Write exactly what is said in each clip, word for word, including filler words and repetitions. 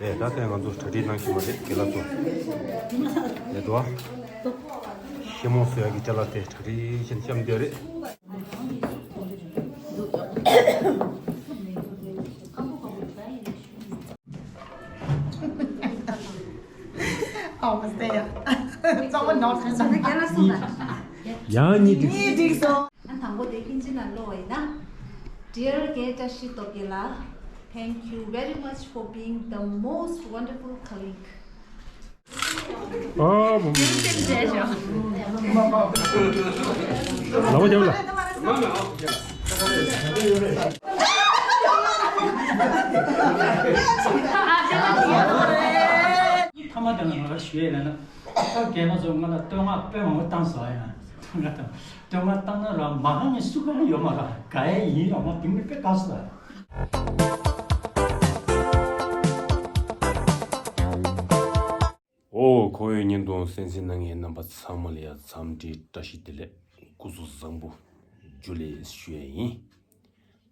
རེད། ད་ལྟ་ང་ཚོ་གྲ་སྒྲིག་གནང་བཞིན་པ་རེད། རྒན་ལགས་ཚོ། ལས་དོ། ཤེ་མོ་བཟོ་ཡག་གི་ཅ་ལག་དེ་གྲ་སྒྲིག་བྱས་ནས་བཤམས་བསྡད་རེད། Almost there. Someone knows. ཡང་གཉིས་འགྲིག་ཨ་དང་པོ་དེ་ཧིན་ཇི་ནང་ཀློག་པ་ཡིན་ན། Dear རྒན་བཀྲ་ཤིས་སྟོབས་རྒྱལ་ལགས། Thank you very much for being the most wonderful colleague. ཨ་བུ། ལག་པ་རྒྱབ་ལ། ཐ་མ་དེ་ང་ལ་ཞུ་ཡས་ལ་ན། ད་རྒན་ལགས་ཚོ་ང་ལ་བསྟོད་བསྔགས་དཔེ་མང་པོ་བཏང་སོང་ཡ། ང་དང་བསྟོད་བསྔགས་བཏང་ན་ར་མ་གང་ངས་སུ་གང་ཡོད་མ་ར་ག་ཡས་ཡིན་ར་ང་དེང་ནས་དཔེ་དགའ་སོང་ཡ། ཨོ། ཁོ་བོའི་བརྙན་ཐུང་གསན་གཟིགས་གནང་མཁན་རྣམ་པ་ཚང་མ་ལ་ཡ་འཚམས་འདྲི་བཀྲ་ཤིས་བདེ་ལེགས། སྐུ་གཟུགས་བཟང་པོ། ཇུ་ལེ་ཞུ་ཡས་ཡིན།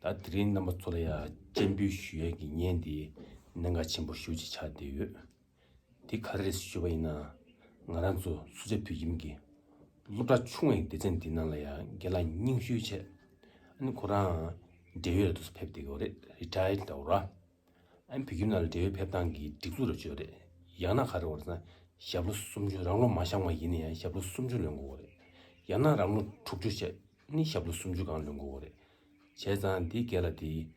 ད་དེ་རིང་རྣམ་པ་ཚོ་ལ་ཡ་སྤྱན་འབུལ་ཞུ་ཡས་ཀྱི་བརྙན་འདི་གནད་འགག་ཆེན་པོ་ཞེ་པོ་ཅིག་ཆགས་བསྡད་ཡོད། དེ་ག་རེ་རེད་ཞུས་པ་ཡིན་ན། ང་རང་ཚོ་སུ་ཇཱ་བོད་ཁྱིམ་གྱི་སློབ་གྲྭ་ཆུང་བའི་སྡེ་ཚན་འདི་ནང་ལ་ཡང་རྒན་ལགས་རྙིང་ཤོས་བྱས། ཨ་ནི་ཁོ་རང་འབྲེལ་ཡོད་ལ་དུས་སུ་ཕེབས་བསྡད་ཡོད་རེད། རི་ཊ་ཡར་འདྲ་བོ་ར། ཨ་ནི་བོད་ཁྱིམ་ནང་ལ་འབྲེལ་ཡོད་ཕེབས་སྟངས་ཀྱི་སྒྲིག་འཛུགས་རེ་བྱོས་རེད། ཡང་ན་ག་རེ་བར་ན་ཞབས་ལོ་སུམ་ཅུ། རང་ལོ་མ་བཞག་པ་ཡིན་ན་ཡང་ཞབས་ལོ་སུམ་ཅུ་ལོན་དགོས་རེད། ཡང་ན་རང་ལོ་དྲུག་ཅུ་བྱས་ནི་ཞབས་ལོ་སུམ་ཅུ་སྒང་ལོན་དགོས་རེད། བྱས་ཙང་འདི་རྒན་ལགས་དེ།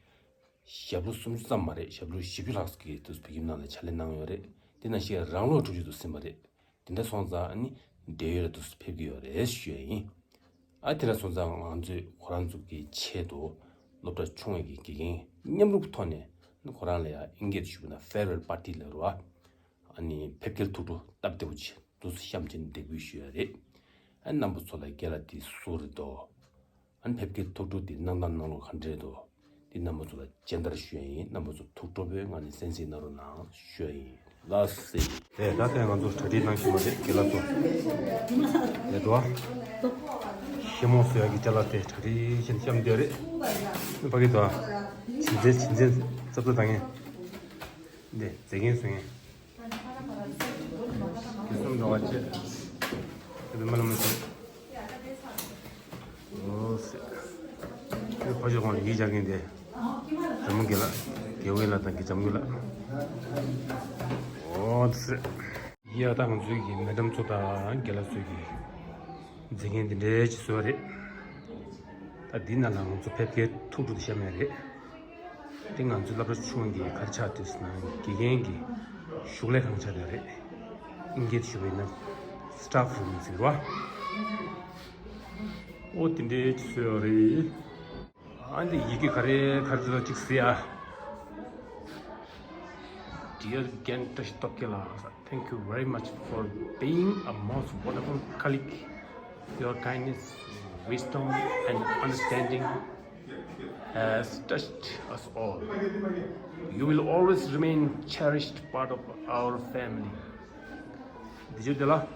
ཞབས་ལོ་སུམ་ཅུ་ཙམ་མ་རེད། ཞབས་ལོ་བཞི་བཅུ་ལྷག་ཙམ་གྱི་དུས་སུ་བོད་ཁྱིམ་ནང་ལ་ཕྱག་ལས་གནང་ཡོད་རེད། དེ་ནང་བཞིན་རང་ལོ་དྲུག་ཅུ་དུ་ཟིན་པ་རེད། དེ་འདྲ་སོང་ཙང་ཨ་ནི་འབྲེལ་ཡོད་ལ་དུས་སུ་ཕེབས་ཀྱི་ཡོད་རེད་ཞུ་ཡ་ཡིན། ཨ་དེ་འདྲ་སོང་ཙང་ང་ཚོས་ཁོ་རང་ཚོ་གི་ཆེད་དུ་སློབ་གྲྭ་ཆུང་བའི་གི་དགེ་རྒན་མཉམ་རུབ་ཐོག་ནས་ཨ་ནི་ཁོ་རང་ལ་ཡ་ཨིན་སྐད་དུ་ཞུས་པ་ན་ཕེར་ཝེལ་པར་ཊི་ལབ་རེད་བ། ཨ་ནི་ཕེབས་སྐྱེལ་ཐུགས་སྤྲོ་སྟབས་བདེ་པོ་ཅིག་དུས་སུ་བཤམས་བྱས་ནས་འདེགས་འབུལ་ཞུ་ཡ་རེད། ཨ་ནི་རྣམ་པ་ཚོ་ལ་རྒན་ལགས་དེ་སུ་རེད་དོ། ཨ་ནི་ཕེབས་སྐྱེལ་ཐུགས་སྤྲོ་དེ་གནང་སྟངས་གནང་ལུགས་ག་འདྲ་རེད་དོ། དེ་རྣམ་པ་ཚོ་ལ་སྦྱིན་བདག་ཞུ་ཡ་ཡིན། རྣམ་པ་ཚོ་ཐུགས་སྤྲོ་པོའི་ངང་ནས་གསན་གཟིགས་གནང་རོགས་གནང་ཞུ་ཡ་ཡིན། ལགས་སེ། དེ་ད་ལྟ་ང་ཚོ་གྲ་སྒྲིག་གནང་བཞིན་པ་རེད། རྒན་ལགས་ཚོ། ལས་དོ། ཤེ་མོ་བཟོ་ཡ་གི་ཅ་ལག་དེ་གྲ་སྒྲིག་བྱས་ནས་བཤམས་བསྡད་རེད། ཨ་ནི་ཕ་གི་དོ། བྱིན་ཚན་བྱིན་ཚན་ཙབ་ཙབ་བཏང་མཁན། འདི་མཛེས་རྒྱན་བཟོ་མཁན། དེ་གསུམ་འདྲ་བ་བྱས། དེ་མ་ལ་མ་བྱས། ཨོ་སེ། དེ་ཕ་ཆོས་གོང་ལ་ཡིག་སྦྱར་མཁན་དེ། འཇམ་མོ་རྒན་ལགས། རྒན་ཝེ་ལགས་དང་གི་འཇམ་མོ་ལགས། ཨོ་སེ། ཡ་ད་ང་ཚོའི་གི་མེ་ཌམ་ཚོ་དང་རྒན་ལགས་ཚོས་གི་མཛེས་རྒྱན་འདི་འདྲའི་ཅིག་བཟོས་པ་རེད། ད་འདི་ནང་ལ་ང་ཚོ་ཕེབས་སྐྱེལ་ཐུགས་སྤྲོ་དེ་བཤམས་ཡ་རེད། དེ་ང་ཚོའི་སློབ་གྲྭ་ཆུང་གི་ག་རེ་ཆགས་འདུག་ཟེར་ན་དགེ་རྒན་གྱི་བཞུགས་ལས་ཁང་ཆགས་བསྡད་རེད། ཨིན་སྐད་ཞུ་བ་ཡིན་ན་སི་ཊཕ་རུམ་ཟེར་བ། ཨོ་དེ་འདྲའི་ཅིག་བཟོས་ཡོད་རེད། ཨ་འདི་ཡི་གེ་ག་རེ་ག་རེ་འདུག་ཅིག་གཟིགས་ཨ། Dear རྒན་བཀྲ་ཤིས་སྟོབས་རྒྱལ་ལགས། Thank you very much for being a most wonderful colleague. Your kindness, wisdom, and understanding has touched us all. You will always remain cherished part of our family. Did you, Dela?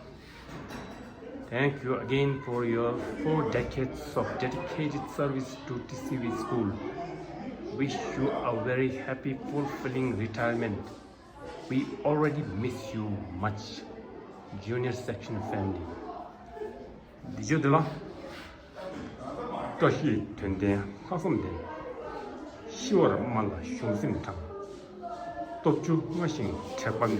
Thank you again for your four decades of dedicated service to T C V school. Wish you a very happy, fulfilling retirement. We already miss you much. Junior section family. འདི་བརྗོད་འདི་ལ། བཀྲ་ཤིས་དོན་ལྡན་ལྷག་བསམ་ལྡན། ཤི་བར་སྨྲ་ལ་གཞུང་སེམས་དྲང་། སྟོབས་བཅུ་མངའ་ཞིང་དྲེགས་པ་མེད།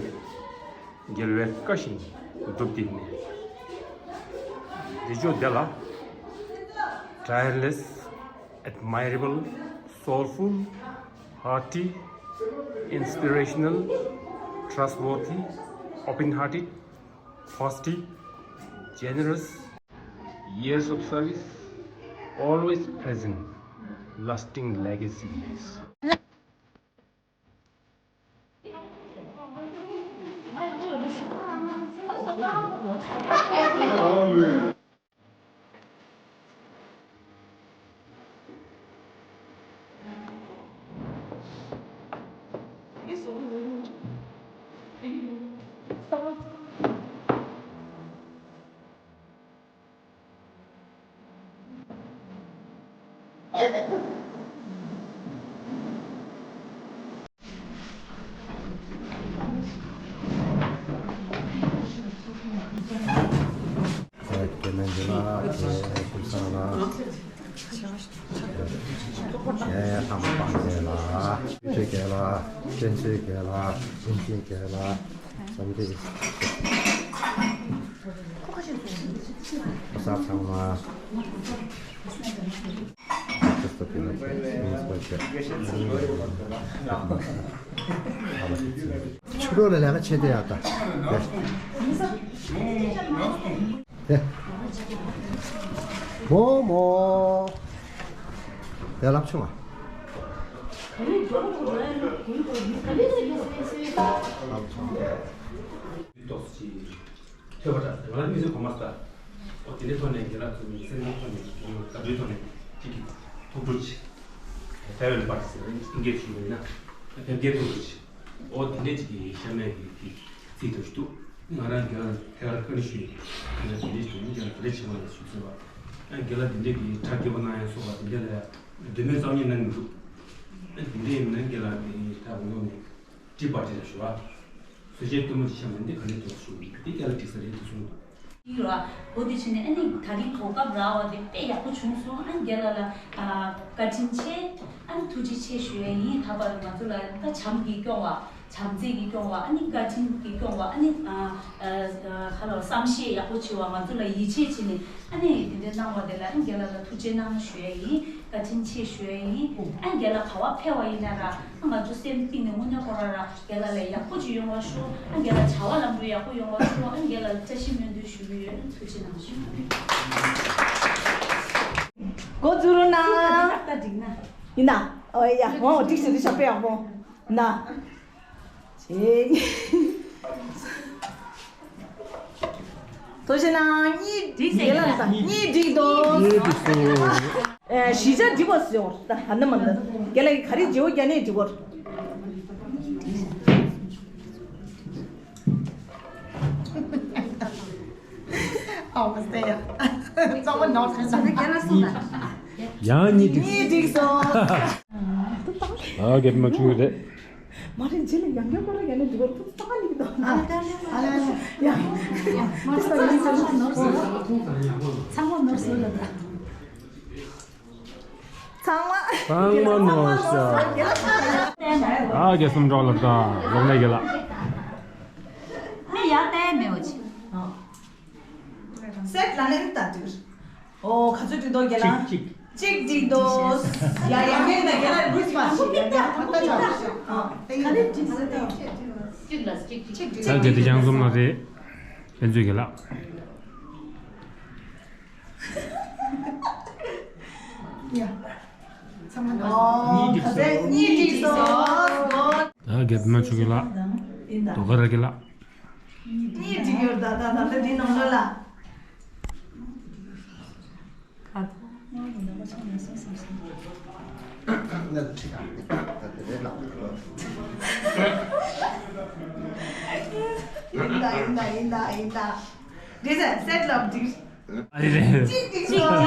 རྒྱལ་བའི་བཀའ་བཞིན་སྒྲུབ་སྟེ་གནས། འདི་བརྗོད་འདི་ལ། Tireless, admirable, soulful, hearty, inspirational, trustworthy, open-hearted, positive, generous, years of service, always present, lasting legacies. ཡ་ཡ་ལྷ་མོ་སྤང་རྒྱལ་ལ། ཆོས་རྒྱལ་ལ། བསྟན་འཛིན་རྒྱལ་ལ། བསྟན་འཛིན་རྒྱལ་ལ། བསམ་འཕེལ། ཕོ་གསར་ཚང་མ། ཕྱི་དྲོ་ལ་ལས་ཀ་བྱེད་དེ་ཡག་ད། དེ། མོ་མོ། དེ་ལབ་ཆུང་བ། ལབ་ཆུང་བ། ཐོས་པ་འདྲ་ང་ལ་དམིགས་བསལ་གོ་མ་སོང་། ཨོ་དེ་འདྲའི་ཐོག་ནས་རྒན་ལགས་ཚོ་མི་སེམས་ནང་ཐོག་ནས་ང་ལ་བཀའ་འཁྲོལ་ཐོག་ནས་གཅིག་གིས་ཐུགས་སྤྲོ་ཆེ། ཕེར་ཝེལ་པར་ཊི་ཟེར་བའི་ཨིན་སྐད་ཞུས་པ་ཡིན་ན་ཕེབས་སྐལ་ཐུགས་སྤྲོ་ཆེ། ཨོ་དེ་འདྲའི་གཅིག་གིས་ཤ་མེད་ཀྱི་ཚིག་ཐོག་ཞུ་འདུག་ང་རང་རྒན་ལགས་ཐད་ཀར་བཀའ་འདྲི་ཞུས་ཡིན། ང་རང་དེ་འདྲའི་ཞུ་ཡིན། རྒན་ལགས་ག་རེ་བྱེད་མ་ལ་ཞུ་ཚོད་པ། རྒན་ལགས་དེ་འདྲའི་གི་གྲ་རྒྱས་པོ་གནང་ཡ་སོགས་པ་དེ་འདྲ་ལ་འདོད་མོས་རྩ་བ་ཉིད་གནང་གི་མི་འདུག་དེ་འདྲ་ཡིན་ན་རྒན་ལགས་ཀྱི་ཐད་ཀོ་ནས། ཀྲི་པ་ཀྲི་ལ་ཞུ་བ། བཟོ་བཅོས་སྟོན་མོ་ཅིག་བཤམས་ནས་འདི་ག་ནས་ཐོག་ཞུ་འདི་ག་ལ་འགྲིག་ས་རེད་དུ་གསུངས། ཡིན་ར། འོ་དེ་བྱས་ནས་ཨ་ནི་ད་རིང་གོ་སྐབས་རག་པ་དེ་དཔེ་ཡག་པོ་བྱུང་སོང་། ཨ་རྒན་ལགས་ལ་ཨ་བཀའ་དྲིན་ཆེ། ཨ་ནི་ཐུགས་རྗེ་ཆེ་ཞུ་ཡ་ཡིན། ད་བར་ང་ཚོ་ལ་ད་བྱམས་ཀྱིས་སྐྱོང་བ། བྱམས་བརྩེ་གིས་སྐྱོང་བ། ཨ་ནི་བཀའ་དྲིན་གྱིས་སྐྱོང་བ། ཨ་ནི་ཨ་ཨ་ཁ་ལོ་བསམ་ཤེས་ཡག་པོ་བྱེད་པ། ང་ཚོ་ལ་ཡིད་ཆེས་བྱས་ནས་ཨ་ནི་དེ་འདྲ་གནང་བ་དེ་ལ་ཨ་ནི་རྒན་ལགས་ལ་ཐུགས་རྗེ་གནང་ཞུ་ཡ་ཡིན། བཀའ་དྲིན་ཆེ་ཞུ་ཡ་ཡིན། ཨ་རྒན་ལགས་ག་པར་ཕེབས་པ་ཡིན་ན་ར། ང་ཚོ་སེམས་གཏིང་ནས་དངོས་གནས་ཁོ་རང་ར་རྒན་ལགས་ལ་ཡག་པོ་ཅིག་ཡོང་བ་ཞུ། ཨ་རྒན་ལགས་བྱ་བ་ལམ་འགྲོ་ཡག་པོ་ཡོང་བ་ཞུ། ཨ་རྒན་ལགས་ལ་བཀྲ་ཤིས་སྨོན་འདུན་ཞུ་གི་ཡོད། ཐུགས་རྗེ་གནང་ཞུ། འགོ་འཛུགས་རོགས་གནང་། ད་འགྲིག་ན། ཡིན་ན། ཨོ་ཡ། འོ་འགྲིག་ཞེ་འགྲིག་ཞེ་དཔེ་ཡག་པོ། ན། ཆེ། ཐུགས་རྗེ་གནང་། གཉིས་འགྲིག་ཟེར་གྱི་ལ་གཉིས་འགྲིག་འདུག་གཉིས་འགྲིག་སོང་། ཨེ་བཞི་ཆ་འགྲིག་པ་ཟེར་བ་ད་ཧ་ན་མ་ད། རྒན་ལགས་ཀྱིས་ག་རེ་བརྗེ་བོ་རྒྱག་ནས་འགྲིག་པ། ཨ་མ་སྟེ་ཡ། གཙང་མ་ནོར་ཐལ་ཙང་། རྒན་ལགས་གསུངས་ད། ཡང་གཉིས་འགྲིག་གཉིས་འགྲིག་སོང་། ཨ་རྒན་མ་བྱུང་རེད། མ་རེད། རྗེས་ལ་ཡང་བསྐྱར་ཁོ་རང་ཡང་ནས་འགྲིག་པར་ཐུགས་ཚང་ནས་འདུག་ཨ་ལ་ལ་ལ་ལ་ལ། ཡ། ང་ཚོ་ཚང་མ་ནོར་སོང་ལ། ཚང་མ་ནོར་སོང་ལ་ད། ཚང་མ། ཚང་མ་ནོར་སོང་། ཨ་རྒན་གསུམ་གྲོགས་ལ་ད་ལོག་ནས་རྒན་ལགས། ཨ་ཡ་ལྟ་མེད་འོ་ཅི། སེཊ་ལ་ལེན་ད་དུར། ཨོ་ག་ཚོད་འགྲིག་འདུག་རྒན་ལགས། གཅིག་གཅིག་འགྲིག་འདུག་ཡ་ཡ་རྒན་ད་རྒན་ལགས་རུས་མ་ཞིག་ཡ་ཡ་ད་ད་ཆ་ཨ་ག་རེ་འགྲིག་ཟེར་ད། གཅིག་ལ་གཅིག་གཅིག་གཅིག་འགྲིག་ད་རྒན་དེ་ཡང་འཛོམས་ལ་རེད། ཕན་ཚུན་རྒན་ལགས། ཡ། ཚང་མ་ཨོ་ག་ཚོད་གཉིས་འགྲིག་སོང་། ད་རྒན་མ་ཆུ་རྒན་ལགས། ཡིན་ད། དོ་ག་ར་རྒན་ལགས། གཉིས་འགྲིག་ཡོད་ད་ད་ད་ད་འདི་ནང་ལོགས་ལ། ཁ། ཡིན་ད་ཡིན་ད་ཡིན་ད་ཡིན་ད། འགྲིག་ཟེར་སེཊ་ལབ་འགྲིག་ཨ་རེ་རེད། གཅིག་གཅིག་སོང་།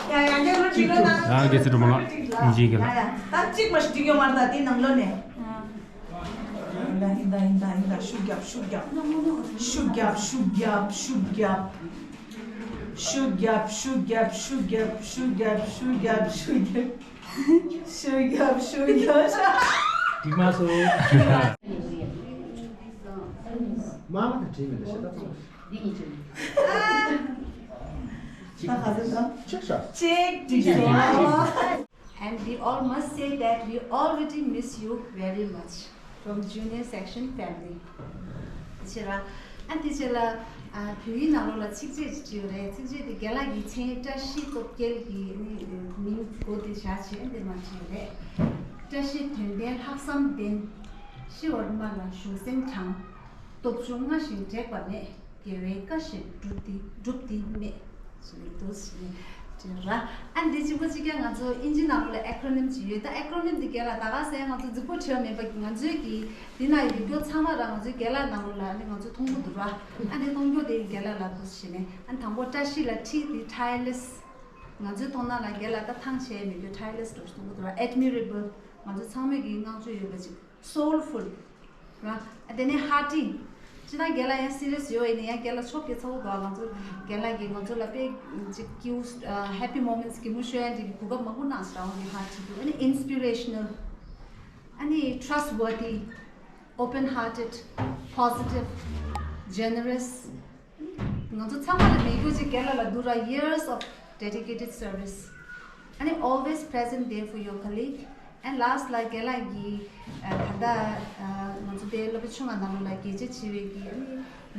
ཡ་ཡ་ངས་རོ་གཅིག་རོ་ན། ཡ་གལ་སྲིད་འགྲོ་མ་ལ་ཡིན་གཅིག་གི་ལ། ཡ་ཡ་ད་གཅིག་མ་ཞིག་འགྲིག་ཡོད་མ་རེད་ད་དེ་ནང་ལོགས་ནས། ཡིན་ད་ཡིན་ད་ཡིན་ད་ཡིན་ད། ཤུགས་རྒྱབ་ཤུགས་རྒྱབ། ཤུགས་རྒྱབ་ཤུགས་རྒྱབ་ཤུགས་རྒྱབ། ཤུགས་རྒྱབ་ཤུགས་རྒྱབ་ཤུགས་རྒྱབ། ཤུགས་རྒྱབ་ཤུགས་རྒྱབ་ཤུགས་རྒྱབ། ཤུགས་རྒྱབ་ཤུགས་རྒྱབ། འགྲིག་མ་སོང་། མ་མ་ད་བྲིས་མེད་ད་ཤ་ད་ཚང་། འདི་གཉིས་བྲིས་མེད། ད་ག་ཚོད་ད། ཅིག་ཤ། གཅིག་འགྲིག་སོང་། And we all must say that we already miss you very much from junior section family. ཆེ་ར། ཨ་དེ་ཆེ་ལ། ཨ་བོད་ཡིག་ནང་ལོགས་ལ་ཚིགས་བཅད་ཅིག་བྲིས་ཡོད་རེད། ཚིགས་བཅད་དེ་རྒན་ལགས་ཀྱི་མཚན་བཀྲ་ཤིས་སྟོབས་རྒྱལ་གྱི་ནི་མིང་འགོ་དེ་བཞག་བྱས་འདི་མ་བྲིས་ཡོད་རེད། བཀྲ་ཤིས་དོན་ལྡན་ལྷག་བསམ་ལྡན། ཤི་བར་སྨྲ་ལ་གཞུང་སེམས་དྲང་། སྟོབས་ཆུང་སྔ་ཞིང་དྲེགས་པ་མེད། རྒྱལ་བའི་བཀའ་བཞིན་སྒྲུབ་སྟེ་སྒྲུབ་སྟེ་སྨྲས། ཞེས་འདུག་ཞེས་དྲིས་ར། ཨ་འདི་གཅིག་པ་གཅིག་རྐྱང་ང་ཚོ་ཨིན་ཇི་ནང་ལོགས་ལ་ཨེ་ཁྲོ་ནིམ་ཅིག་ཡོད། ད་ཨེ་ཁྲོ་ནིམ་འདི་རྒན་ལགས་ད་ག་ཟེར་ང་ཚོ་རྫིག་པོ་བྲིས་པ་མེད་པ། ང་ཚོའི་གི་འདི་ན་ཡོད་རྒྱུ་ཚང་མ་ར་ང་ཚོའི་རྒན་ལགས་ནང་ལོགས་ལ་ཨ་ནི་ང་ཚོ་མཐོང་གི་འདུག་ར། ཨ་འདི་མཐོང་རྒྱུ་དེ་རྒན་ལགས་ལ་འདུག་ཞེས་ནས། ཨ་དང་པོ་བཀྲ་ཤིས་ལ་ཊི་དེ་ཊི་ཡར་ལེ་སི། ང་ཚོའི་མཐོང་སྣང་ལ་རྒན་ལགས་ད་ཐང་ཆད་མེད་རྒྱུ་ཊི་ཡར་ལེ་སི་འདྲ་ཞིག་མཐོང་གི་འདུག་ར། ཨེ་ཌི་མི་རེ་བལ། ང་ཚོ་ཚང་མས་གི་བསྔགས་བརྗོད་ཡོད་པ་ཅིག་སོ་ལ་ཕུལ། ར། དེ་ནས་ཧར་ཊི། ཅི་ན་རྒན་ལགས་ཡང་སི་རི་ཡས་ཡོད་ཡིན་ན་ཡང་རྒན་ལགས་ཕྱོགས་ཀྱི་ཚ་བོ་གོ་ང་ཚོ་རྒན་ལགས་ཀྱིས་ང་ཚོ་ལ་དཔེ་ཅིག་ཀིའུ་ཧེ་པི་མོ་མེན་ཊི་གི་མུ་ཤོ་ཡང་ཅིག་གོ་སྐབས་མང་པོ་གནང་ས་རང་གི་ཧར་ཊི་ཏུ་ཨ་ནི་ཨིན་སི་པི་རེ་ཤི་ནལ། ཨ་ནི་ཊྲ་སི་ཊི་ཝར་ཐི། Open hearted, positive, generous. ང་ཚོ་ཚང་མ་ལ་མི་རྒྱུ་ཅིག་རྒན་ལགས་ལ་འདུག་ར། Years of dedicated service. ཨ་ནི་always present there for your colleague. And last ལ་རྒན་ལགས་ཀྱིས་ད་ལྟ་ང་ཚོ་དེ་སློབ་དཔོན་ཆུང་བ་ནང་ལོགས་ལ་གལ་ཆེ་ཆེ་བའི་གི་ཨ་ནི་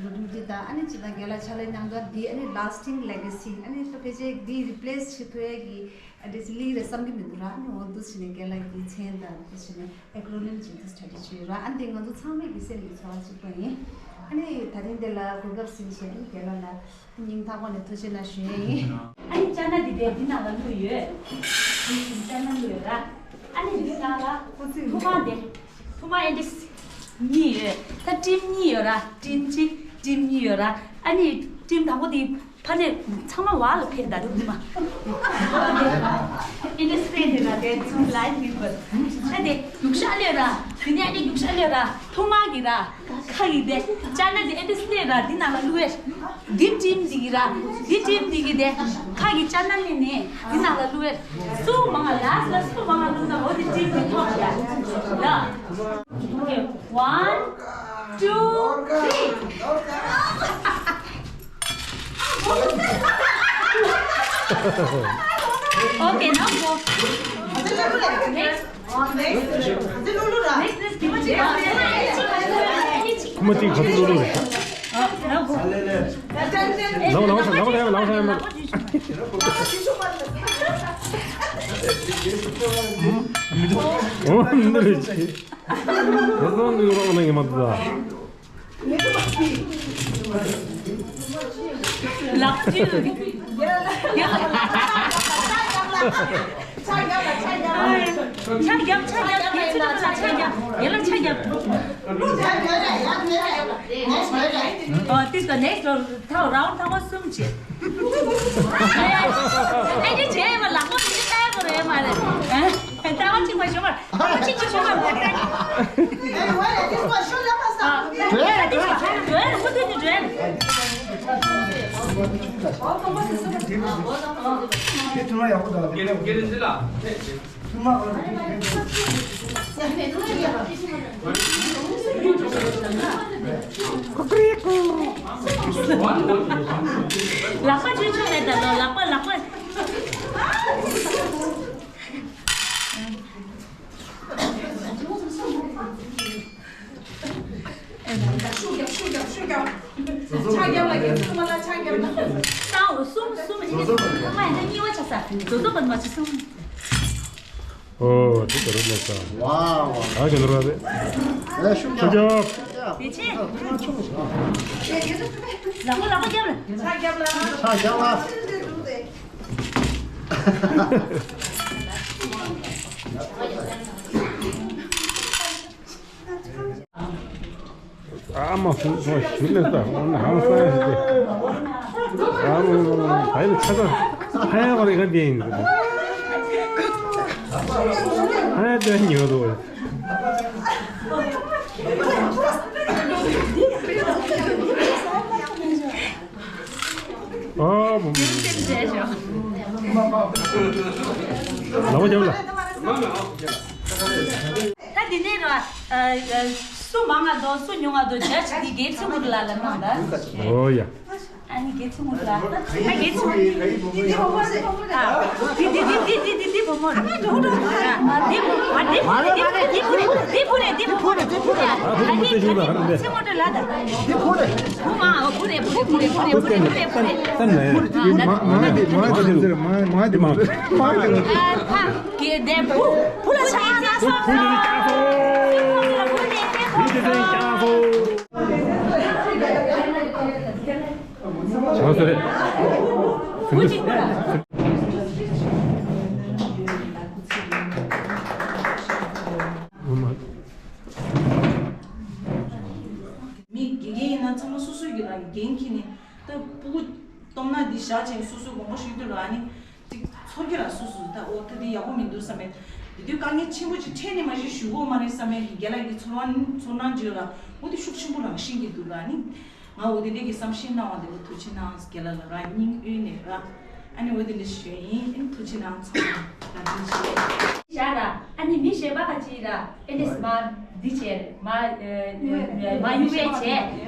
ལོ་རྒྱུས་འདི་དང་ཨ་ནི་ཅི་དང་རྒན་ལགས་ཕྱག་ལས་གནང་འདུག་འདི་ཨ་ནི་lasting legacy ཨ་ནི་ད་ཕལ་ཆེར་འདི་རི་པི་ལེ་སི་བྱེད་ཐུབ་ཡ་གི་ཨ་འདྲ་ཅིག་ལི་རེད་བསམ་གི་མི་འདུག་ར། ཨ་ནི་འོ་འདུག་བྱས་ནས་རྒན་ལགས་ཀྱི་མཚན་དང་འདུག་བྱས་ནས་ཨེ་ཀྲོ་ནིམ་ཅིག་འདུག་སི་ཊ་ཌི་བྱས་ཡོད་ར། ཨ་འདི་ང་ཚོ་ཚང་མའི་གི་སེམས་ཀྱི་ཚོར་བ་གཅིག་པ་ཡིན། ཨ་ནི་ད་རིང་འདི་ལ་གོ་སྐབས་ཟིན་བྱས་ཨ་ནི་རྒན་ལགས་ལ་སྙིང་ཐག་པ་ནས་ཐུགས་རྗེ་གནང་ཞུ་ཡས་ཡིན། ཨ་ནི་ཅ་ན་འདི་འདྲའི་འདི་ནང་ལ་བླུགས་ཡོད། འདི་ཅ་ན་བླུགས་ཡོད་ར། ཨ་ནི་འདི་ནང་ལ་ཐུག་མ་འདི། ཐུག་མ་ཨེ་འདྲ་གཉིས་ཡོད། ད་ཊིམ་གཉིས་ཡོད་ར། ཊིམ་གཅིག་ཊིམ་གཉིས་ཡོད་ར། ཨ་ནི་ཊིམ་དང་པོ་དེ་ཕ་ནས་ཚང་མ་བར་ལ་ཕེབས་ད་ཐུག་མ། ཨེ་འདྲ་སི་ཊེན་ཌི་ར་དེ་ཚུར་ལའིབ་མི་དགོས། ད་དེ་རྒྱུག་ཤག་ལོས་ར། དེ་ནས་ཨ་ནི་རྒྱུག་ཤག་ལོས་ར། ཐུག་མ་གི་ར། ཁ་གི་དེ་ཅ་ན་དེ་ཨེ་འདྲ་སི་ལོས་ར། དེ་ནང་ལ་བླུགས་ཡས། འདི་ཊིམ་འདི་གི་ར། འདི་ཊིམ་འདི་གི་དེ། ཁ་གི་ཅ་ན་ནི་ནི་འདི་ནང་ལ་བླུགས་ཡས། སུ་མང་ལ་ལ་སུ་མང་ལ་བླུགས་ན་འོ་དེ་ཊིམ་འདི་ཐོབ་ཡ། ཡ། Okay, one, two, three. Okay, now go. Next. Next, next. ཁོ་མ་ཅིག་ག་ཚོད་ལོ་ལོ་རེད། ལའོ་ལའོ་ལའོ་ལའོ་ལའོ། ཨོ་མི་འདུག་ཨོ་མི་འདུག་ཅིག་ཁོ་ཚོ་ནི་རོགས་གནང་གི་མ་འདུག་ད། ལག་ཅིག་ཡ། ཆ་རྒྱབ་ལ་ཆ་རྒྱབ་ལ། ཆ་རྒྱབ་ཆ་རྒྱབ་ཁྱེད་ཚོ་ལ་ཆ་རྒྱབ། ཡ་ལ་ཆ་རྒྱབ། ཨོ་དེ་ད་ནེག་སི་ཊི་ཐའོ་རའུན་ཌི་ཐའོ་གསུམ་བྱེད། ཨེ་ཅི་བྱས་མ་ལག་པ་མི་ལྟ་ཡ་གོ་རེད་མ་རེད། ལྟ་བ་གཅིག་པ་ཞོག་པ། ལྟ་བ་གཅིག་གཅིག་ཞོག་པ། ལག་པ་ཆུ་ཆུ་རེད་ད་ལོ། ལག་པ་ལག་པ། ཤུགས་རྒྱབ་ཤུགས་རྒྱབ་ཤུགས་རྒྱབ། ཆ་རྒྱབ་ལ་རྒྱབ། ཚང་མ་ལ་ཆ་རྒྱབ། ད་འོ་གསུམ་གསུམ་ཨེ་ནི་ཚང་མ་ཡིན་ན་གཉིས་པ་ཆགས་ས། བཟོ་བཟོ་བ་མ་ཆུ་གསུམ། ཨོ་དེ་ལྟར་རེད་ལགས་སོ། ཝའོ། ཨ་ཅེ་ནོར་བ་རེད། ཨེ་ཤུགས་ཤུགས་རྒྱབ། རྒྱབ། དེ་ཆེ། ལག་པ་ལག་པ་རྒྱབ་ལ། ཆ་རྒྱབ་ལ། ཆ་རྒྱབ་ལ། ཨ་མ་ཧུ་ཧུ་ཞུ་ལེ་ད་ཧང་སང་ཞིག་ཨ་མ་ཧུ་ཧུ་ཧུ་ཧ་ཡ་ལ་ཆ་ཚང་ཧ་ཡ་བ་རེ་ག་དེ་ཡིན་ཧ་ཡ་དེ་ཉོ་དོ། ཨ་མ་མ་ལ་བ་རྒྱབ་ལ། ད་འདི་ནས་ར། སུ་མང་ང་དོ་སུ་ཉུང་ང་དོ་ཇ་ཇི་འདི་གེ་ཚི་མུར་ལ་ལ་ནང་ད། ཨོ་ཡ། ཨ་ནི་གེ་ཚི་མུར་ལ། ད་གེ་ཚི་མུར་འདི་འདི་འདི་འདི་འདི་འདི་འདི་འདི་བུ་མོ་ར། འདི་བུ་མོ་འདི་འདི་འདི་བུ་རེ་འདི་བུ་མོ་ར། ཨ་ནི་གེ་ཚི་མུར་ལ་ད། འདི་བུ་རེ་བུ་རེ་བུ་རེ་བུ་རེ་བུ་རེ་བུ་རེ། ད་ད་ད་ད་ད་ད་ད་ད། མ་མ་མ་དེ་མ་མ་དེ་མ་དེ་མ་དེ་མ་དེ་མ། ཨ་ཕ་གི་དེ་བུ་བུ་ལ་ཆ་ཡ་ས་སོ། བུ་ལ་ཆ་སོ། བུ་ལ་ཆ་སོ། ཆ་སོ་རེད། བུ་གཅིག་པུ་ལ། མི་དགེ་རྒན་ཡིན་ན་ཚང་མ་སོ་སོའི་གི་རང་གི་འགན་འཁྱེར་ནས་ད་སྤུ་གུ་སྟོབས་ན་འདི་བཞག་བྱས་སོ་སོའི་དགོངས་པ་ཞུས་དུས་རང་ནི་ཅིག་ཚོར་གི་ར་སོ་སོ་ད་འོ་ད་འདི་ཡག་པོ་མི་འདུག་བསམ་པའི་ དེ་དུས་དཀའ་ངལ་ཆེན་པོ་ཅིག་འཕྲད་ནས་མ་གཞི་ཞུ་དགོས་མ་རེད་བསམ་ཡས་ཀྱི་རྒན་ལགས་ཀྱི་ཚོར་བ་ཚོར་སྣང་བརྗོད་ལ་འོ་དེ་ཤུགས་ཆེན་པོ་རང་བཞིན་གྱིས་འདུག་ལ་ནི། ང་འོ་དེ་འདྲས་ཀྱི་བསམ་ཤེས་གནང་བ་དེ་ལ་ཐུགས་རྗེ་གནང་རྒན་ལགས་ལ་རང་སྙིང་དབུས་ནས་ར་ཨ་ནི་འོ་དེ་འདྲས་ཞུ་ཡིན། ཨ་ནི་ཐུགས་རྗེ་གནང་ཚང་མ་ལ་ཐུགས་རྗེ་ཆེ། བཞག་ར་ཨ་ནི་མི་གཞན་པ་ཁ་ཅིག་ར་ཨེ་འདྲས་མ་འདི་བྱས་རེད་མ་མ་ཡུ་བས་བྱས་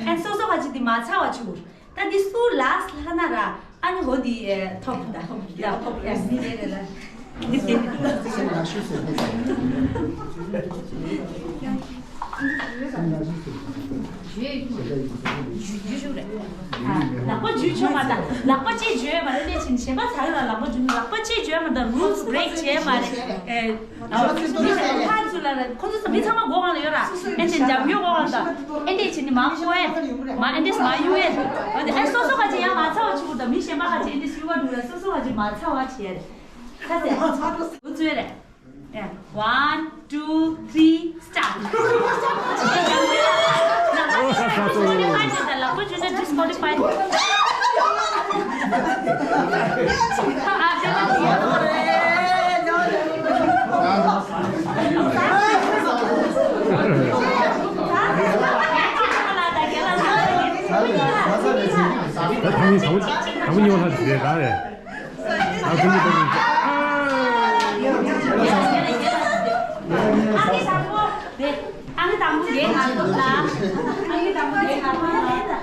ཨ་ནི་སོ་སོ་ཁ་ཅིག་འདི་མ་ཚར་བ་བྱུང་། ད་འདི་སུ་ལགས་ལྷ་ན་ར་ཨ་ནི་འོ་འདི་ཐོབ་ད་ཐོབ་ཡ་ཐོབ་ཡ་མི་རེད་ར་འདི་དེ་ལགས་པ་ཇུས་ཆོག་མ་ད་ལགས་པ་ཇུས་ཆོག་མ་ད་ལགས་པ་ཅིག་ཇུས་མ་རེད་ལས་ཕྱིན་གཞན་པ་ཚ་རེད་ལ་ལགས་པ་ཇུས་ལགས་པ་ཅིག་ཇུས་མ་ད་རུལ་སི་བྷི་རེག་བྱས་མ་རེད། ཨ་ཁོ་ཚོ་མི་ཚང་མ་སྒོ་ཁང་ལ་ཡོད་ར། ཨེ་ཅེ་འཇམ་ཡོད་སྒོ་ཁང་ལ་ཨེ་ཅེ་བྱས་ནི་མ་ཁོ་ཨེ་མ་ཨེ་ཅེ་མ་ཡུ་ཨེ་ཨེ་སོ་སོ་ཁ་ཅིག་ཡང་མ་ཚ་བ་ཆུ་བུར་དང་མི་གཞན་པ་ཁ་ཅིག་ཨེ་ཅེ་ཡུ་བ་འགྲོ་ར་སོ་སོ་ཁ་ཅིག་མ་ཚ་བ་བྱས་རེད། ཁ་ཟེར་འུ་ཚོའི་རེད། One, two, three, start. ལག་པ་ཇུས་ན་disqualified། ད་ཐང་ཡིན་དང་པོ་ཉི་མ་ལྷག་ཅིག་རེད་ག་རེད། ཨ་ཁུ་ཉི་མ་ལྷག་ཅིག་ཨ། ཨ་ནི་དང་པོ་དེ། ཨ་ནི་དང་པོ་དེ་ང་ཚོ་ལ། ཨ་ནི་དང་པོ་དེ་ང་ཚོ་ལ།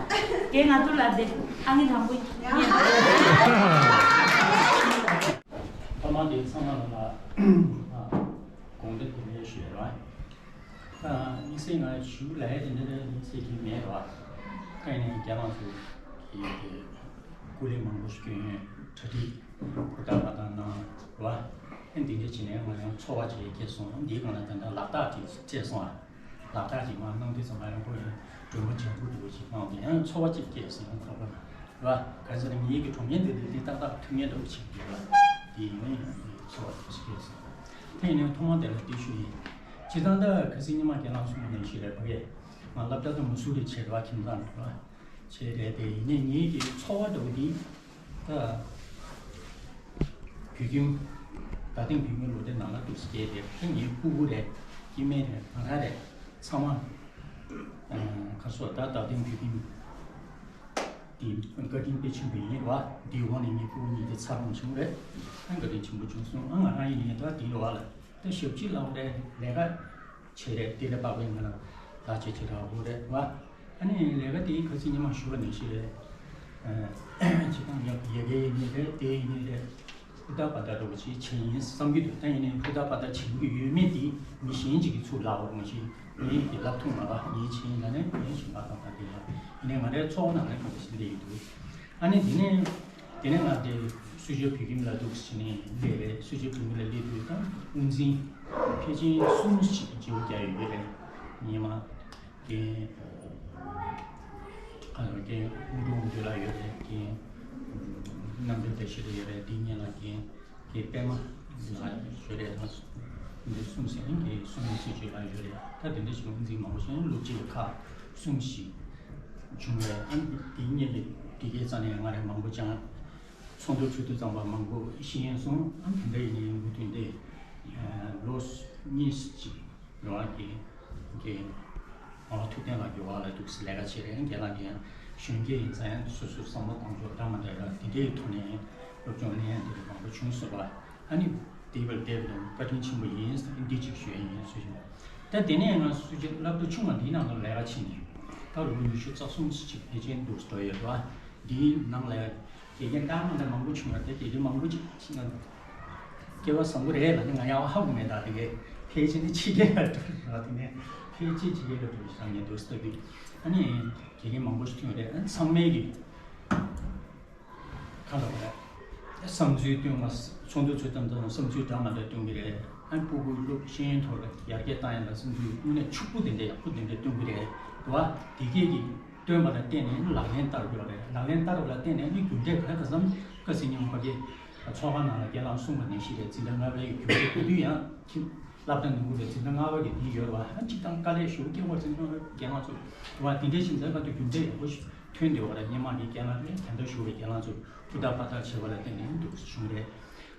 དེ་ང་ཚོ་ལ་དེ། ཨ་ནི་དང་པོ་ཡིན། ཐོག་མར་དེ་ཚང་མ་ལ་དགོངས་དག་དེ་འདྲ་ཞུ་ཡ་རེད། ཨ་དམིགས་བསལ་ང་ཞུ་ལ་ཡ་དེ་འདྲ་དམིགས་བསལ་གྱི་མེད་རེད་བ། ཨ་ནི་རྒན་ལགས་ཚོ་གི་དེ་སྐུ་ལས་མང་པོ་ཞིག་སྐྱོན་ཡོད་གྲ་སྒྲིག་ཧུར་ཐག་པ་དང་གནང་རེད་བ། ཨ་འདི་འདྲ་བྱས་ནས་ང་ཡང་ཚོར་བ་ཅིག་སྐྱེས་སོང་། འདིའི་སྒང་ལ་ད་ལྟ་ལག་རྟགས་ཅིག་སྤྲད་སོང་ཨ། ལག་རྟགས་ཅིག་མར་གནང་དུས་ཙམ་པ་ཡང་ཁོ་ཡང་མགྲོན་པོ་བྱ་འགུལ་འདུག་ཅིག་གནང་དེ་ཡང་ཚོར་བ་ཅིག་སྐྱེས་སོང་ཁོ་པ་རེད་བ། ག་ཚོད་ནས་ངེད་ཀྱི་གྲོང་ཁྱེར་འདི་འདི་ཏག་ཏག་ཐུག་ངེས་འདུག་ཅིག་ཡོད་ལ། དེ་ཡིན་ན་ཡང་ཚོར་བ་ཅིག་སྐྱེས་སོང་། དེ་ཡིན་ན་ཐོག་མ་དེ་ལ་དེ་ཞུ་ཡིན། སྤྱིར་བཏང་ད་ཁ་སང་ཉི་མ་རྒན་ལགས་གསུངས་པ་ནང་བཞིན་རེད་ཕ་གི། ང་སློབ་གྲྭ་དུ་མུ་སུ་རི་བྱས་པ་ཁྱིམ་ཚང་དུ་བྱས་རེད་དེ་ཡིན་ནའི་ངེད་ཀྱི་ཚོར་བ་འདྲ་བོ་འདི་ད་བོད་ཁྱིམ་ད་ཐེངས་བོད་ཁྱིམ་ལོ་དེ་ནང་ལ་འདུག་སེ་བསྡད་དེ་ད་ངའི་སྤུ་གུ་རེད་སྐྱེ་དམན་རེད་ང་རང་རེད་ཚང་མ་ཁ་སོ་ད་ད་ཐེངས་བོད་ཁྱིམ་འདི་བཀའ་དྲིན་དཔེ་ཆེན་པོ་ཡིན་རེད་བ། འདིའི་འོག་ནས་ངའི་སྤུ་གུ་གཉིས་དེ་འཚར་ལོངས་བྱུང་རེད། ཨ་བཀའ་དྲིན་ཆེན་པོ་བྱུང་སོང་། ཨ་ང་རང་ཡིན་ནའི་ད་འདིའི་འོག་ལ་ད་ཞབས་ཕྱི་ལ་འོ་རེད་ལས་ཀ་བྱེད་རེད་དེ་ལས་དཔག་པའི་ང་ལ་ལག་ཆ་བྱེད་ར་འོ་རེད་བ། ཨ་ནི་ལས་ཀ་དེ་ཁ་སང་ཉི་མ་ཞུ་བ་ནང་བཞིན་རེད། ཨ་སྤྱིར་བཏང་ཡ་ཡ་གི་ཡིན་ནའི་རེད་དེ་ཡིན་ནའི་རེད། ཧུར་ཐག་པ་ད་འགྲོ་བ་ཅིག་བྱེད་ཡིན་བསམ་གྱི་འདུག་ད་ཡིན་ནའི་ཧུར་ཐག་པ་ད་བྱེད་ཀྱི་ཡོད་མེད་དེ་མི་གཞན་ཅིག་གིས་ཚུར་ལབ་པ་མ་གཞི་ངས་ཀྱི་ལབ་ཐུབ་མ་རེད། ངས་བྱས་ཡིན་ད་ནས་ངས་བྱས་མ་ཐག་ད་དེ་ལ་ཡིན་ནའི་ང་རའི་ཚོགས་ནང་ལ་ག་འདྲ་ཞིག་སླེབས་ཡོད་འདུག་ཨ་ནི་དེ་ནས་དེ་ནས་ང་དེ་སུ་ཇོ་བོད་ཁྱིམ་ལ་འདུག་ཟེར་ནས་སླེབས་རེད། སུ་ཇོ་བོད་ཁྱིམ་ལ་སླེབས་དུས་ད་དབུ་འཛིན་ཕལ་ཆེར་གསུམ་ཞིག་བརྗེ་པོ་རྒྱག་ཡོད་ཀྱི་རེད། ཉི་མ་རྒན་ཨ་རྒན་དབུ་དྲུང་དབུ་དྲུང་ལགས་ཡོད་རེད། རྒན་རྣམ་གྲོལ་བཀྲ་ཤིས་ལགས་ཡོད་རེད། དེ་སྔོན་ལ་རྒན་རྒན་པད་མ་ལགས་ཡོད་རེད། ང་འདི་གསུམ་ཟེར་ནས་རྒན་གསུམ་ནས་སྲིད་བྱུས་ལ་ཡོད་རེད། ད་དེ་འདྲ་ཞིག་དབུ་འཛིན་མང་པོ་ཞིག་སློབ་སྤྱི་ཁག་གསུམ་ཞིག་བྱུང་བས་ཨ་ནི་དེ་སྔོན་གྱི་དེ་གའི་རྩ་ནས་ང་རང་མང་པོ་སྦྱངས། ཚོགས་འདུ་ཚོགས་དུས་ཙམ་པ་མང་པོ་ཤེས་ཡོན་སོང་ཨ་དེ་འདྲ་ཡིན་ནའི་མུ་མཐུད་དེ་ལོ་གཉིས་ཅིག་ཡོང་བ་གི་གི་ཨ་ཐུབ་བསྟན་ལགས་ཀྱི་འོག་ལ་འདུག་སེ་ལས་ཀ་བྱེད་རན་རྒན་ལགས་ཀྱིས་གཞོན་སྐྱེས་ཡིན་ཙང་ཡང་སོ་སོའི་བསམ་བློ་གཏོང་ཕྱོགས་འདྲ་མི་འདྲ་ཡོད་དེ་འདྲའི་ཐོག་ནས་སློབ་སྦྱོང་ལེན་ཡ་འདི་འདྲ་མང་པོ་བྱུང་སོང་བ་ཨ་ནི་དེ་བར་བསྡད་པ་དང་བཀའ་དྲིན་ཆེན་པོ་ཡིན་འདི་གཅིག་ཞུ་ཡ་ཡིན་སུ་ཞིག་ད་དེ་ནས་ང་སུ་ཅིག་སློབ་གྲྭ་ཆུང་བ་འདིའི་ནང་ལ་ལས་ཀ་བྱེད་ནས་ད་ལོ་ཉི་ཤུ་རྩ་གསུམ་ཅིག་ཕལ་ཆེར་འདུག་སེ་འགྲོ་ཡོད་རེད་བ། འདིའི་ནང་ལ་དགེ་རྒན་ལྟ་མ་ལྟ་མང་པོ་བྱུང་ཡོད་རེད། དགེ་རྒན་མང་པོ་ཅིག་ཅིག་ང་སྐལ་བ་བཟང་པོ་རེད་ལབ་ནས་ང་ཡང་ཧ་གོ་མེད། ད་དེ་གས་ཕལ་ཆེར་ནི་ཕྱི་རྒྱལ་ལ་འགྲོ་རེད་བ། དེ་ནས་ཕལ་ཆེར་ཕྱི་རྒྱལ་ལ་འགྲོ་བཞག་ངས་འདུག་སེ་ལྟ་དུས་ཨ་ནི་དགེ་རྒན་མང་པོ་ཞིག་ཐོན་ཡོད་རེད། ཨ་ནི་ཚང་མས་ཀྱི་ག་ལབ་རེད། བསམ་ཚུལ་བཏོན་ང་ཚོགས་འདུ་ཚོགས་དུས་ཙམ་བསམ་ཚུལ་འདྲ་མི་འདྲ་བཏོན་གྱི་རེད། ཨ་སྤུ་གུ་སློབ་ཤེས་ཡོན་ཐོག་ལ་ཡར་རྒྱས་བཏང་ཡ་ལ་བསམ་ཚུལ་དངོས་གནས་ཕྱུག་པོ་དེ་འདྲ་ཡག་པོ་དེ་འདྲ་བཏོན་གྱི་རེད་དོ། དེ་གས་ཀྱི་བཏོན་པ་ལ་བརྟེན་ནས་ལག་ལེན་བསྟར་དགོས་རེད། ལག་ལེན་བསྟར་བ་ལ་བརྟེན་ནས་ནི་རྒྱུ་འབྲས་ག་རེ་ག་བསམ་ཁ་སང་ཉིན་ཕ་གི་ཚོགས་ཁང་ནང་ལ་རྒན་ལགས་གསུངས་པ་ནང་བཞིན་རེད། འཛིན་གྲྭ་ལྔ་པའི་རྒྱུ་འབྲས་བཀོད་དུས་ཡང་ཁྱིམ་སློབ་གྲྭ་ནང་ཁུལ་ལ་འཛིན་གྲྭ་ལྔ་པ་གི་དེ་ཡོད་རེད་བ། ཨ་གཅིག་དང་དཀའ་ལས་ཞེ་པོ་སྐྱེ་བ་ཟིན་ཐོག་རྒན་ལགས་ཚོ་བ་དེ་འདྲའི་ཞིག་འཛིན་ག་དུས་རྒྱུ་འབྲས་ཡག་པོ་ཞིག་ཐོན་བསྡད་པ་རེད། སྔོན་མ་གི་རྒན་ལགས་རེད། ད་ལྟ་བཞུགས་པའི་རྒན་ལགས་ཚོ་ཧུར་ཐག་པ་ཐག་བྱས་པ་ལ་བརྟེན་ནས་འདུག་བྱུང་རེད།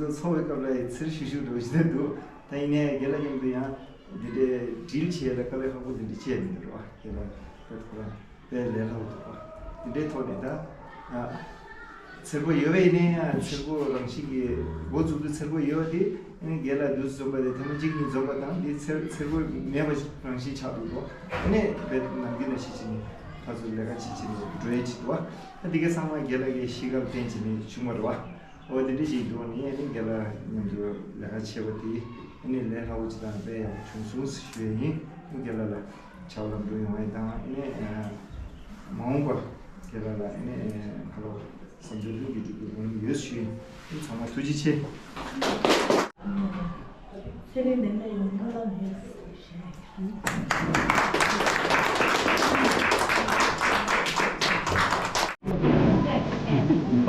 ཚོ་འཚོ་བའི་སྐབས་ལ་ཡི་ཚེར་ཤུགས་ཤུགས་འགྲོ་བཞིན་འདུག་ད་ཡིན་ནའི་རྒན་ལགས་མཉམ་དུ་ཡང་འདི་འདྲའི་སྒྲིལ་བྱེད་ལ་དཀའ་ལས་ཁག་པོ་འདི་འདྲ་བྱས་མི་འདུག་ར་རྒན་ལགས་པད་ཁོ་རང་དཔེ་ལས་སླ་པོ་འདུག་ར་འདི་འདྲའི་ཐོག་ནས་ད། ཚེར་པོ་ཡོད་པ་ཡིན་ནའི་ཡང་ཚེར་པོ་རང་བཞིན་གྱིས་འགོ་བཙུགས་དུས་ཚེར་པོ་ཡོད་པ་དེ་ཨ་ནི་རྒན་ལགས་དུས་སུ་འཛོམས་པ་དེ་ཐེངས་མ་གཅིག་གཉིས་འཛོམས་པ་དང་དེ་ཚེར་ཚེར་པོ་མེད་པ་རང་བཞིན་ཆགས་འདུག་དོ། ཨ་ནི་བེད་ནམ་རྒྱུན་ནང་བཞིན་བྱས་ནས་ཕར་ཚུར་ལས་ཀ་བྱེད་བྱེད་ནས་འགྲོ་ཡས་བྱེད་འདུག་བ། ཨ་དེ་ག་ཚང་མ་རྒན་ལགས་ཀྱི་གཤིས་ཀར་བརྟེན་བྱས་ནས་བྱུང་བ་རེད་བ། འོ་དེ་འདྲ་ཞིག་འདུག་ནི་ཨ་ནི་རྒན་ལགས་མཉམ་དུ་ལས་ཀ་བྱས་པ་དེ་ཨ་ནི་ལས་སླ་པོ་ཅིག་དང་དཔེ་ཡག་པོ་བྱུང་སོང་ཞུ་ཡས་ཡིན། ཨ་ནི་རྒན་ལགས་ལ་ཕྱག་ལམ་འགྲོ་ཡོང་བ་ཡིན་དང་ཨ་ནི་མ་འོངས་པ་རྒན་ལགས་ལ་ཨ་ནི་ཁ་ལོ་བསམ་ཚུལ་ལྷུན་གྱིས་འགྲུབ་པའི་སྨོན་ལམ་ཡོད་ཞུ་ཡིན། ཨ་ནི་ཚང་མ་ཐུགས་རྗེ་ཆེ། ཚེ་རིང་ལྡན་པའི་ཡོང་སྨོན་ལམ་ཡོད། ཨོ་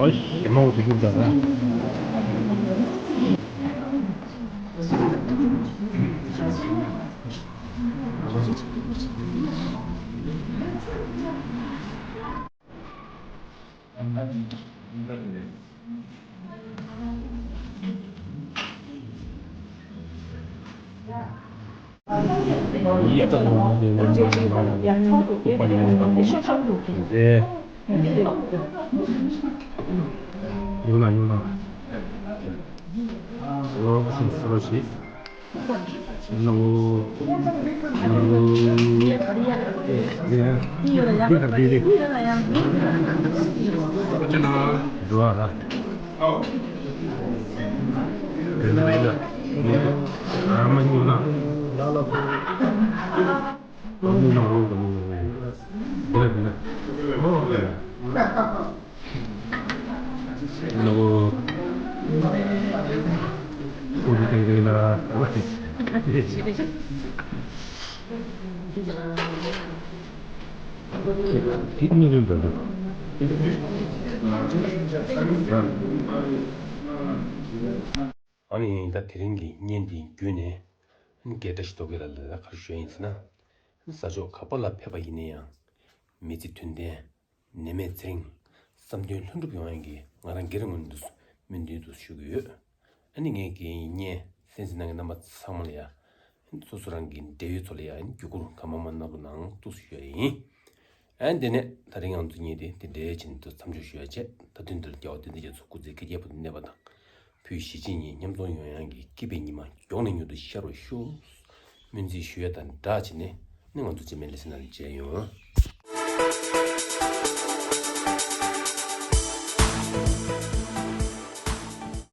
ཞེ་མ་འོ་ཚོ་རྒྱུག་ད། ཡོང་ན་ཡོང་ན། ཨོ་ཁ་སང་སོ་རོ་ཞིག་ནོ། འདི་ག་འདི་རེད། འགྲོ་ཨ་ལ། རེད་ལ་རེད་ལ། ཨ་མ་ཉོ་ན། ཨ་མ་ཉོ་ན། འདི་ལ་འདི་ལ། ཨོ། ནོ། ཨུ་ཏི་ཏེ་རེ་ལ། དེ་གཉིས་ལོན་འདྲ་འདུག་ཨ་ནི་ད་དེ་རིང་གི་བརྙན་འདི་བརྒྱུད་ནས་སྐད་བཀྲ་ཤིས་རྡོ་རྗེ་ལགས་ལ་ག་རེ་ཞུ་ཡ་ཡིན་ཟེར་ན། ས་ཕྱོགས་ག་པ་ལ་ཕེབས་པ་ཡིན་ན་ཡང་མི་ཚེ་དོན་ལྡན། ནད་མེད་ཚེ་རིང་། བསམ་དོན་ལྷུན་གྲུབ་ཡོང་ཡག་གི་ང་རང་སྒེར་ངོས་ནས་སྨོན་འདུན་དུ་ཞུ་གི་ཡོད། ཨ་ནི་ངས་ཀྱི་བརྙན་གསན་གཟིགས་གནང་མཁན་རྣམ་པ་ཚང་མ་ལ་ཡ། སོ་སོ་རང་གི་འབྲེལ་ཡོད་ཚོ་ལ་ཡ་བརྒྱུད་སྐུར་གང་མང་མང་གནང་རོགས་གནང་ཐུགས་སུ་ཞུ་ཡ་ཡིན། ཨ་ནི་དེ་ནས་ད་རིང་ང་ཚོ་གཉིས་དེ་དེ་འདྲའི་བྱས་ནས་མཚམས་འཇོག་ཞུ་ཡ་བྱས། ད་དུས་འདིར་རྒྱལ་བ་དོན་ལྡན་རྒྱ་མཚོ་སྐུ་ཚེ་བསྐལ་བརྒྱའི་བར་དུ་གནས་པ་དང་། བོད་གཞིས་བྱེས་གཉིས་མཉམ་འཛོམས་ཡོང་ཡག་གི་སྐྱིད་པའི་ཉི་མ་མགྱོགས་ནས་མྱུར་དུ་ཤར་བར་ཤོག་སྨོན་ཚིག་ཞུ་ཡ་དང་སྦྲགས་བྱས་ནས་ནི་ང་ཚོ་རྗེས་མའི་ལེ་ཚན་ནང་ལ་མཇལ་ཡོང་།